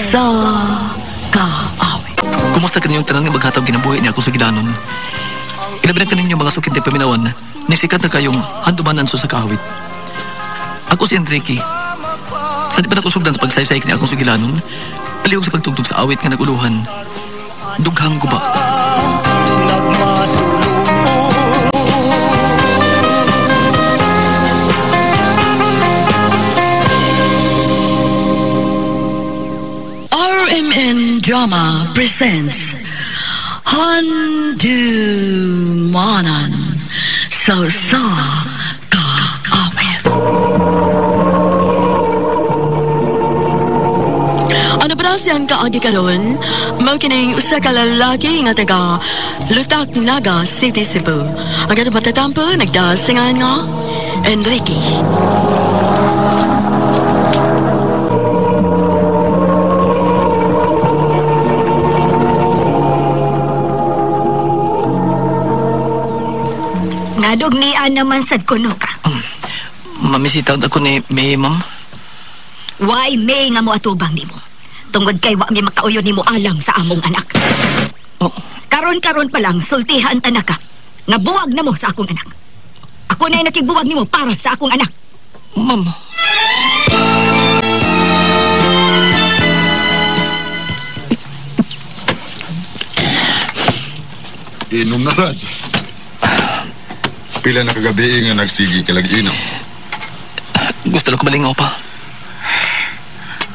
Sa Kaawit. Kumusta kaninyong tanan nga maghatag ginabuhi niya ako sa gidanon? Ilabi na kaninyo mga sukit ni paminawan, ni sikat na kayong handumanan so sa kaawit. Ako si Enrique. Sa di pa nakusugdan sa pagsaysay ni akong sugilanon, palihog sa pagtugtog sa awit nga naguluhan. Dughang guba. RMN Drama presents Handumanan sa Sa Kaawit. Ano ba siyang kaagi karon? Mao kining usa ka lalaki nga taga Lutak, Naga City, Cebu. Ang katong patatampo nagdasingan nga Enrique. Ngadog niya naman sad kuno ka. Mamisita ako ni May, ma'am. Why May nga mo atubang nimo? Tungod kay wa mi makauyon nimo alang sa among anak. Oh. Karon-karon pa lang sultihan ta na ka. Nga buwag na mo sa akong anak. Ako na'y nakigbuwag nimo para sa akong anak. Ma'am. Inom na sad. Pila na kagabi nga nagsigi ka lang inom. Gusto lang ko malingaw pa.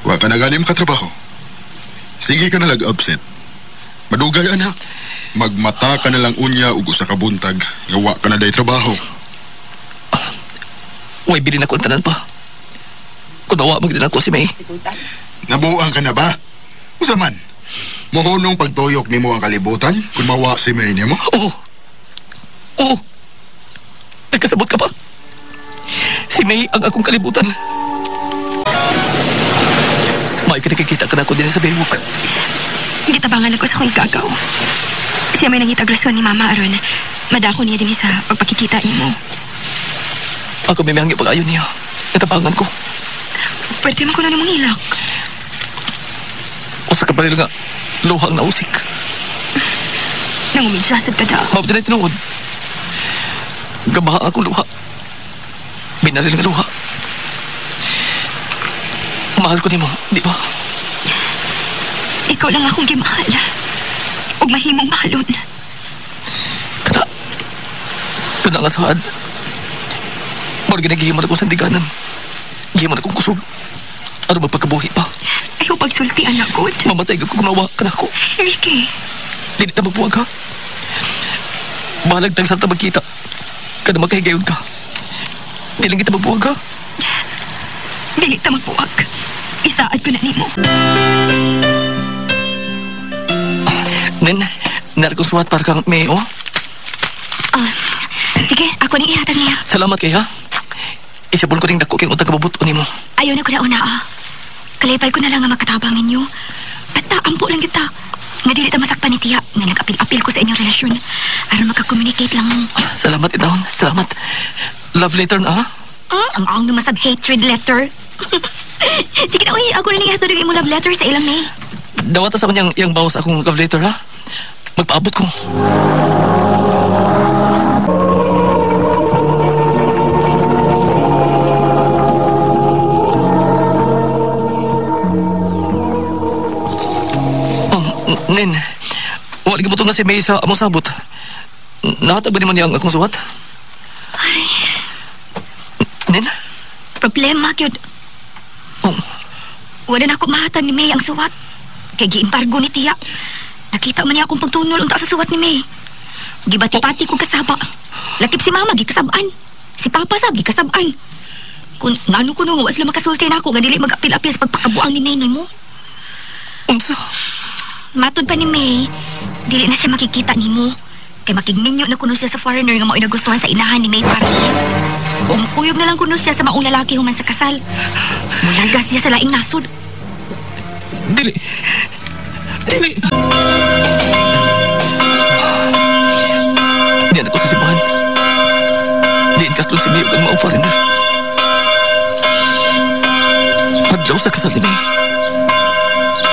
Wa ka na gani makatrabaho. Sige ka na lag upset. Madugay anak. Magmata ka na lang unya ug usa ka buntag nga wa ka na day trabaho. Way bilin ako ang tanan pa. Kung nawa magdin ako si May. Nabuang ka na ba? Usa man? Mohonong pagtuyok nimo ang kalibutan kung mawa si May nimo? Oo. Oo. Nagkasabot ka pa. Si May ang akong kalibutan. May kinakikita ka na ako din sa Baywalk. Gitabangan ako sa akong gagaw. Siya may nangitag rason ni Mama aron madako niya din sa pagpakikita nimo. Ako may mihangyo pag-ayon niya. Natabangan ko. Pwede man ko na namang ilak. O sa kabaril nga, luhang nausik. Nangumin siya sa kada. Mabda na tinuod. Gabaha akong luha. Binaril nga luha. Mahal ko nimo, di ba? Ikaw lang akong gimahal. Ug mahimong mahalon. Kana. Kana nga saad. Mor ginagihimo na ko sa sandiganan. Gihimo na kong kusog. Ano magpagkabuhi pa? Ayaw pagsulti, anak ko. Mamatay ka kung mawa ka na ako. Ricky. Dili ta magbuwag, ha? Bahalag tang santa magkita. Kada magkahigayon ka. Di lang kita magbuwag, ha? Dili ta magbuwag. Isaad ko na nimo. Nen, narko suwat para kang May, oh. Sige, ako ning ihatag niya. Salamat kay, ha? Isabon ko ring dako kay utang kabubut nimo. Ayaw na ko na una, ah. Kalipay ko na lang nga makatabang ninyo. Basta ampo lang kita. Nga dili ta masakpan ni Tiya nga nag-apil-apil ko sa inyong relasyon. Aron maka-communicate lang mo. Salamat, Idahon. Salamat. Love letter na, ah? Ang naman hatred letter. Sige na, uy. Ako na lang ihatod ang imong love letter sa ilang May. Dawata sa kanyang iyang bawas akong love letter, ha? Magpaabot ko. Nen, wala ka mo na si May sa among sabot. Nahatag ba naman niya ang akong suwat? Ay. Nen? Problema, gyud. Oh. Wala na ako mahatag ni May ang suwat. Kay giimbargo ni Tiya. Nakita man niya akong pagtunol unta sa suwat ni May. Gibati-pati ko kasaba. Lakip si Mama, gikasabaan. Si Papa sab, gikasabaan. Kung ngano ko nung wa sila makasulti na ako, nga dili mag-apil-apil sa pagpakabuang ni May nimo. Unsa? Matod pa ni May, dili na siya makikita nimo. Kay makigminyo na kuno siya sa foreigner nga mao'y nagustuhan sa inahan ni May para niya. Umkuyog na lang kuno siya sa maong lalaki human sa kasal. Mularga siya sa laing nasod. Dili. Dili. Diyan ako sa simbahan. Diyan kaslo si May ug ang maong foreigner. Adlaw sa kasal ni May.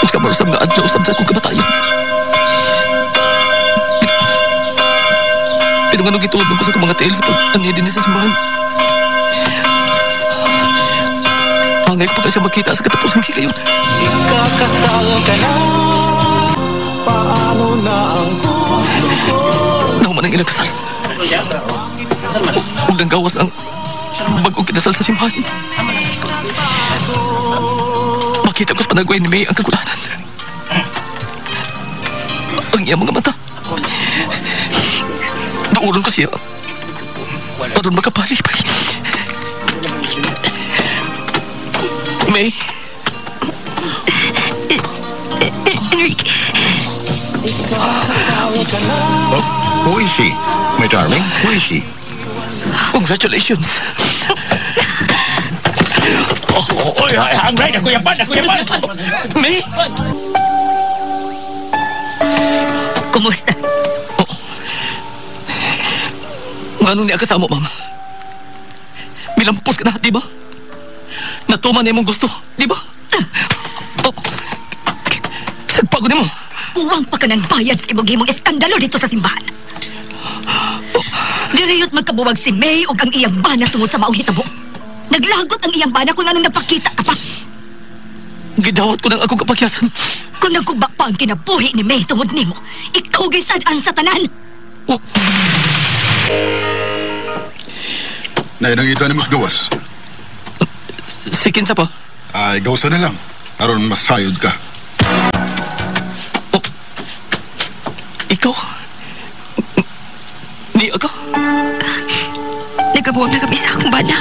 Ug sa Pinakamarusap nga adlaw usab sa akong kamatayon. Pero nga nung gituod ko sa akong mga tiil sa pag-anhi din sa simbahan. Angay ko pa siya makita sa katapusang higayon. Ikakasal ka na, paano na ang puso ko? Nahuman ang ilang kasal. Huwag nang gawas ang bagong kinasal sa simbahan. Makita ko sa panagway ni May ang kagulanan. Ang iyang mga mata. Nauron ko siya. Aron makapalipay. May. Enrique. Oh, who is she? My darling, who is she? Congratulations. Oh, oh, I'm right. Ako yapan, ako yapan. May! Kumusta? Oh. Nganong niya kasama, ma'am? Milampos ka na, di ba? Natuman na imong gusto, di ba? Oh. Sagpa ko nimo. Kuwang pa ka ng bayad sa imong himong eskandalo dito sa simbahan. Oh. Diriyot magkabuwag si May og ang iyang bana tungod sa maong hitabo. Naglagot ang iyang bana kung anong nagpakita ka pa. Gidawat ko ng akong kapakyasan. Kung nagkuba pa ang kinabuhi ni May tungod nimo, ikaw gay sad-an sa tanan. Oh. Nay, nangita ni mas gawas. Si kinsa pa? Ay, gawsa na lang. Aron masayod ka. Oh. Ikaw? Ni ako? Nagabuwag na kami sa akong bana.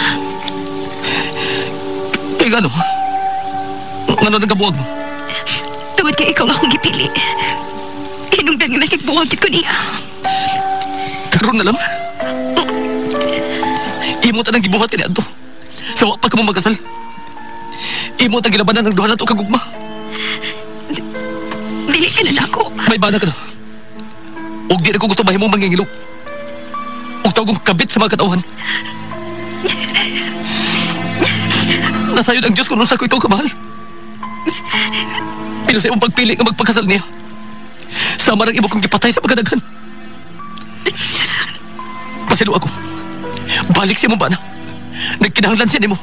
Kaya gano'n? Ano nagabuwag mo? Tungod kay ikaw nga akong gipili. Hinungdan nga nakigbuwag ko niya. Karoon na lang? Imo tanang gibuhat kani adto. Sa wa pa ka mo magkasal. Imo tang gilabanan ng duha nato kagugma. Dili ka na nako. May bana ka na. Og di na ko gusto mahimong mangingilok. Og tawgong kabit sa mga katawhan. Nasayod ang Diyos kung unsa ko ikaw kamahal. Pero sa imong pagpili nga magpakasal niya, sama rang imo kong gipatay sa pagkadaghan. Pasilo ako. Balik siya mo ba na? Nagkinahanglan siya nimo.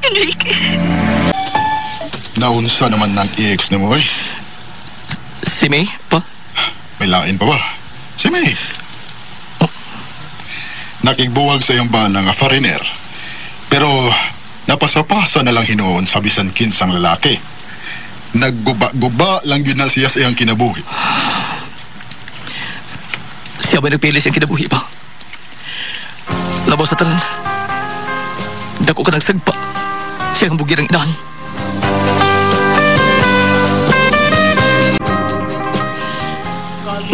Enrique. Naunsa naman ng ex na mo, eh. Si May, pa? May lain pa ba? Si May. Oh. Nakigbuwag sa iyong bana nga foreigner. Pero napasapasa na lang hinuon sa bisan kinsang lalaki. Nagguba-guba lang yun na siya sa iyang kinabuhi. Siya ba nagpili siyang kinabuhi pa? Labaw sa tanan. Dako ka ng sagpa. Siya ang bugirang inahan.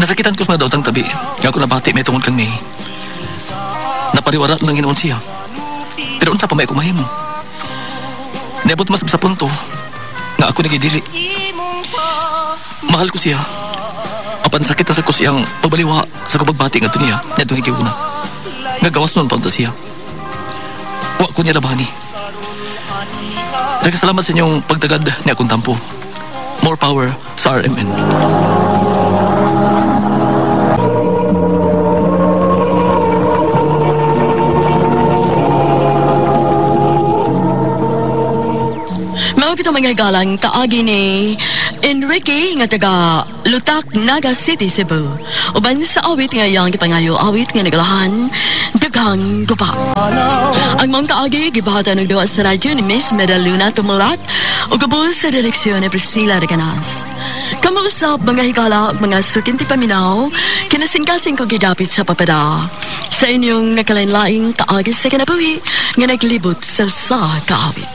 Nasakitan ko sa mga daotang tabi. Nga ako nabati may tungod kang May. Napariwara lang ginoon siya. Pero unsa pa may kumahimo. Niabot mas sa punto nga ako nagidili. Mahal ko siya. Apan sakit na sa ko siyang pagbaliwa sa kapagbati nga niya niadtong higiuna. Nagawas nun pa siya. Wa ko niya labani. Nagkasalamat sa inyong pagtagad ni akong tampo. More power sa RMN. Mao kita mga galang kaagi ni Enrique nga taga Lutak, Naga City, Cebu. Uban sa awit nga iyang gipangayo awit nga nagalahan Daghang Guba. Ang mga kaagi gibahatan ng duha sa radyo ni Miss Medaluna Tumulak ug gabos sa direksyon ni Priscilla Reganas. Kamausap mga higala ug mga sukinti paminaw, kinasingkasing ko gidapit sa papada. Sa inyong nakalain-laing kaagi sa kinabuhi nga naglibot sa kaawit.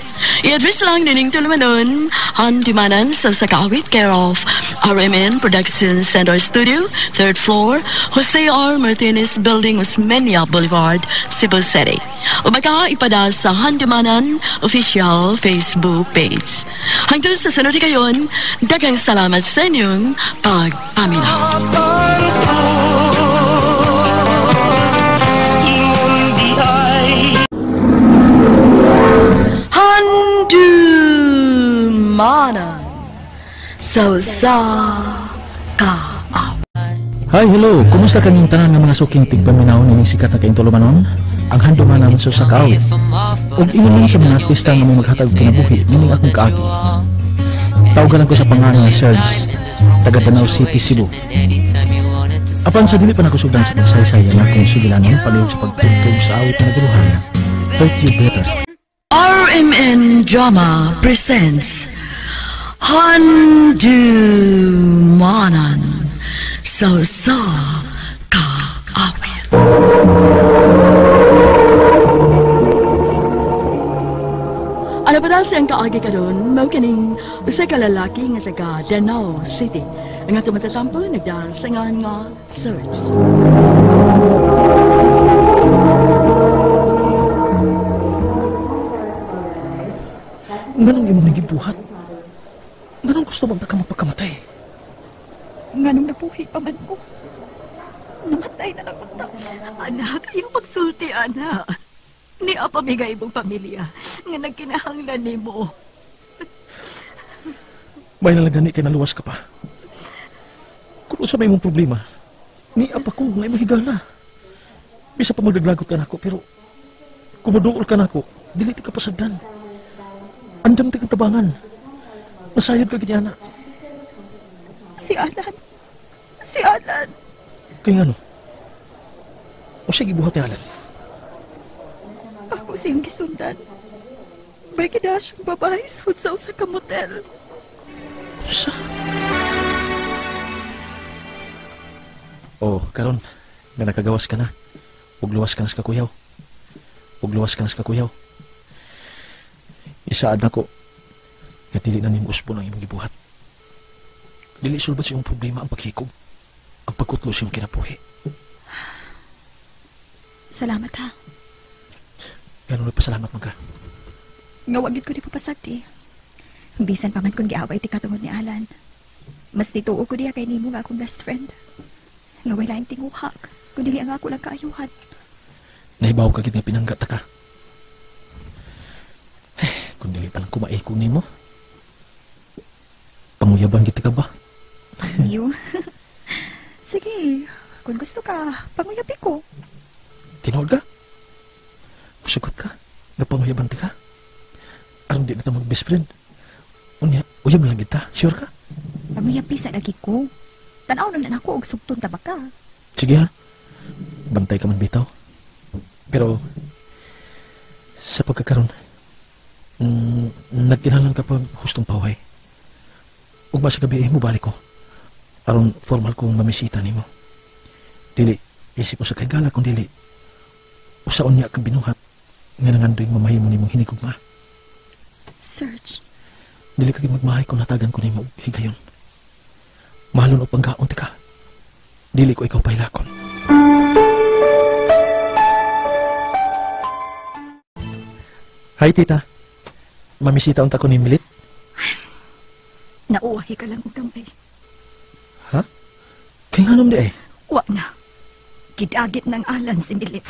I-address lang nining tulumanon, Handumanan sa Kaawit, care of RMN Production Center Studio, 3rd floor, Jose R. Martinez Building, Osmeña Boulevard, Cebu City. O baka ipada sa Handumanan official Facebook page. Hanggang sa sunod kayon, daghang salamat sa inyong pagpaminaw. Handumanan sa Sa usa ka awit. Hi, hello! Kumusta kanyang tanan nga mga suking tigpaminaw nining sikat na kaintulumanon? Ang handumanan sa usa ka awit. Ug ingon man sa mga artista nga mo maghatag og kinabuhi nining akong kaagi. Tawgalan ko sa pangalan nga Serge, taga Danao City, Cebu. Apan sa dili pa nakusugdan sa pagsaysay ang akong sugilanon palihog sa pagtugtog sa awit na naguluhan, Hurt You Better. RMN Drama presents Handumanan sa usa ka awit. Ano pa siyang kaagi karon, mao kining usa ka lalaki nga taga Danao City. Ang atong matatampo nagdasangan nga Serge. Nganong imong nagibuhat? Nganong gusto bang ta ka magpakamatay? Nganong nabuhi pa man ko? Namatay na lang unta. Anak, ayaw pagsulti, anak. Ni apa imong pamilya nga nagkinahanglan nimo. May nalagani kay naluwas ka pa. Kung usa may imong problema, ni apa ko nga imong higala. Bisa pa magdaglagot ka nako, pero kung moduol ka nako, dili ti ka pasagdan. Andam ti kang tabangan. Nasayod ka gid ana. Si Alan. Si Alan. Kay ngano? Unsay gibuhat ni Alan? Ako siyang gisundan. May gida siyang babae sud sa usa ka motel. Unsa? Oh, karon nga nakagawas ka na. Ug luwas ka na sa kakuyaw. Ug luwas ka na sa kakuyaw. Isaad nako nga dili na nimo usbon ang imong gibuhat. Dili sulbad sa imong problema ang paghikog, ang pagkutlo sa imong kinabuhi. Salamat ha. Ganun nagpasalamat man ka. Nga wag gid ko di papasagdi. Bisan pa man kun giaway ti katungod ni Alan. Mas nituo ko diya kay nimo nga akong best friend. Nga way laing tinguhak, kun dili ang ako lang kaayuhan. Nahibaw ka gid nga pinangga ta ka. Eh, kung dili pa lang kumaiko nimo. Panguyaban gid ka ba? Iyo. Sige, kung gusto ka, panguyabi ko. Tinuod ka? Musugot ka? Nga panguyaban ti ka? Aron di na ta mag-best friend. Unya, uyab lang kita. Sure ka? Panguyabi sa lagi ko. Tanaw na lang ako og sugton ta ba ka. Sige ha. Bantay ka man bitaw. Pero, sa pagkakaroon, nagkinahanglan ka pa hustong paway. Ugma sa gabi, mubalik ko. Aron formal kong mamisita nimo. Dili, isip mo sa kaigala kung dili. Usaon niya kang binuhat nga nangandoy mamahimo nimong hinigugma. Serge. Dili ka magmahay kung natagan ko nimo og higayon. Mahalon og panggaon ti ka. Dili ko ikaw pahilakon. Hi, tita. Mamisita unta ko ni Milit. Nauwahi ka lang og gamay. Ha? Kay nganom di ay? Wa na. Gidagit ng Alan si Milit.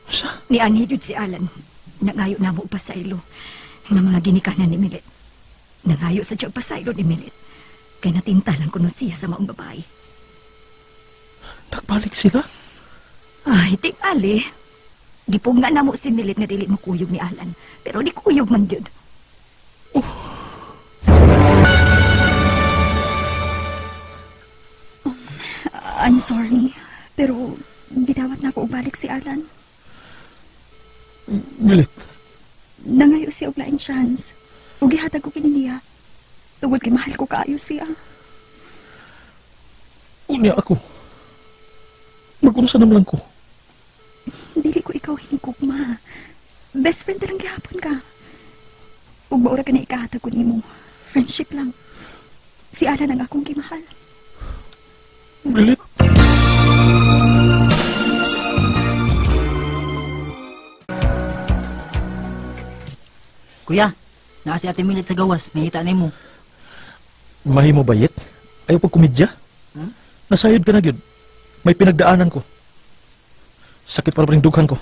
Sa? Nianhi jud si Alan. Nangayo na mo pasaylo ng mga ginikanan ni Milit. Nangayo sa siyang pasaylo ni Milit. Kay natinta lang kuno siya sa maong babae. Nagbalik sila? Ay, tingali. Gipugna na mo si Milit nga dili makuyog ni Alan. Pero di kuyog man jud. Oh. I'm sorry, pero gidawat na ako balik si Alan. Milit. Nangayo siya og laing chance. Ug gihatag ko kini niya. Tungod kay mahal ko kaayo siya. Unya ako. Mag-unsa naman lang ko. Dili ko ikaw hinigugma. Best friend na lang gihapon ka. Ug maura ka na ikahatag ko nimo. Friendship lang. Si Alan ang akong gimahal. Milit. Kuya, naa si Ate Milit sa gawas. Nahita nimo. Mahimo bayit? Ayaw pag komedya? Hmm? Nasayod ka na gyud. May pinagdaanan ko. Sakit para pa rin dughan ko.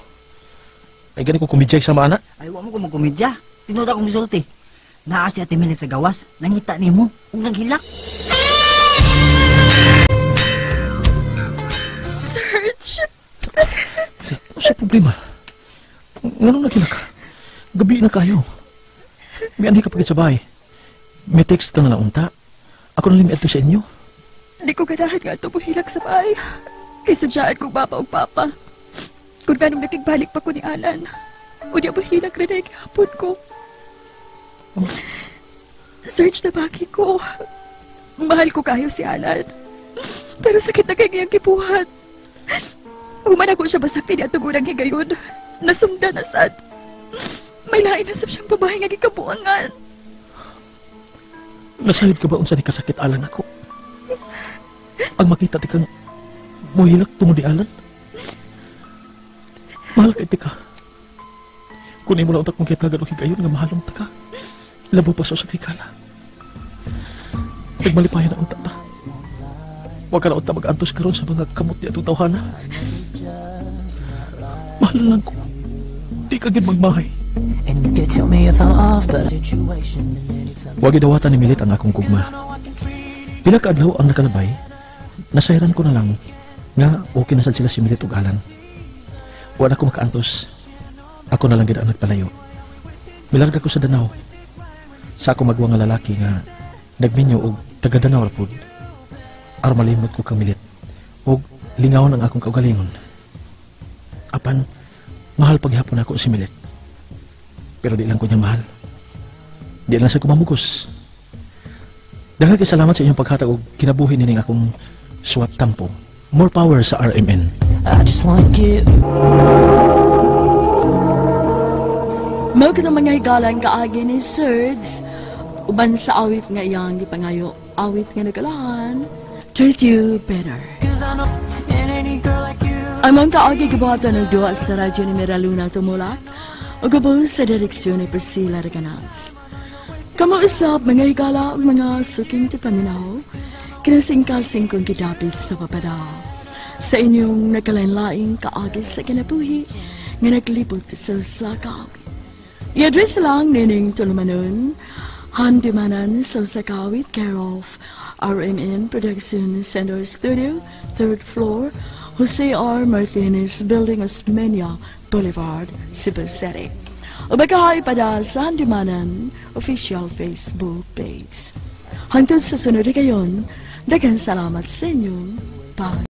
Ay gani ko komedya sa maana. Ay, wa mo ko magkomedya. Tinuod akong gisulti. Naa si Ate Milit sa gawas, nangita nimo ug naghilak. Serge! Ano sa problema? Nganong naghilak ka? Gabi na kayo. May anhi ka pagit sa bahay. May text ka na lang unta. Ako na lang miadto sa inyo. Di ko ganahan nga ito buhilak sa bahay. Kay sadyaan kong mama o papa. Kung ganong nakigbalik pa ko ni Alan. O di buhilak rin ay gihapon ko. Oh. Serge, nabaki ko. Mahal ko kayo si Alan. Pero sakit na kay ngayang kibuhat. Human ako siya basapin at tugulang higayon. Nasumda na sad. May lain na sab siyang babae nga gikabuangan. Nasayod ka ba unsa ni kasakit Alan ako? Ang makita ti kang muhilak tungod ni Alan? Mahal kay ti ka. Kung imo lang utak mong kitagan og higayon nga mahalong ta ka. Labo pa sa usa ka higala. Nagmalipayan na unta ta. Wa ka na unta mag-antos karon sa mga kamot ni atong tawhana. Mahal lang ko. Di ka gid magmahay. Wa gidawatan ni Milit ang akong kugma. Pila ka adlaw ang nakalabay, nasayran ko na lang nga okay na sad sila si Milit ug Alan. Wa na ko makaantos. Ako na lang gid ang nagpalayo. Milarga ko sa Danao. Sa ako magwa nga lalaki nga nagminyo og taga Danao ra pud. Aron malimot ko kang Milit ug lingawon ang akong kaugalingon. Apan mahal paghapon ako si Milit. Pero di lang ko niya mahal. Di lang sa kumamugos. Daghang kay salamat sa inyong paghatag og kinabuhi nining akong suwat tampo. More power sa RMN. I just wanna give you. Mao kitang mga higalan kaagi ni Serge uban sa awit nga iyang gipangayo, awit nga nagalahan, Treat You Better. Ang mga kaagi gibuhatan og duha sa radyo ni Miraluna Tumulak ug gabo sa direksyon ni Priscilla Reganas. Kamo usab mga higala ug mga suking tipaminaw, kinasingkasing kong gidapit sa papada. Sa inyong nagkalain-laing kaagi sa kinabuhi nga naglibot sa usa ka awit. I-address lang nining tulumanon, Handumanan sa usa ka awit, care of RMN Production Center Studio, 3rd floor, Jose R. Martinez Building, Osmeña Boulevard, Cebu City. O bakahay pada sa Handumanan official Facebook page. Hangtod sa sunod kayon, daghang salamat sa inyong pag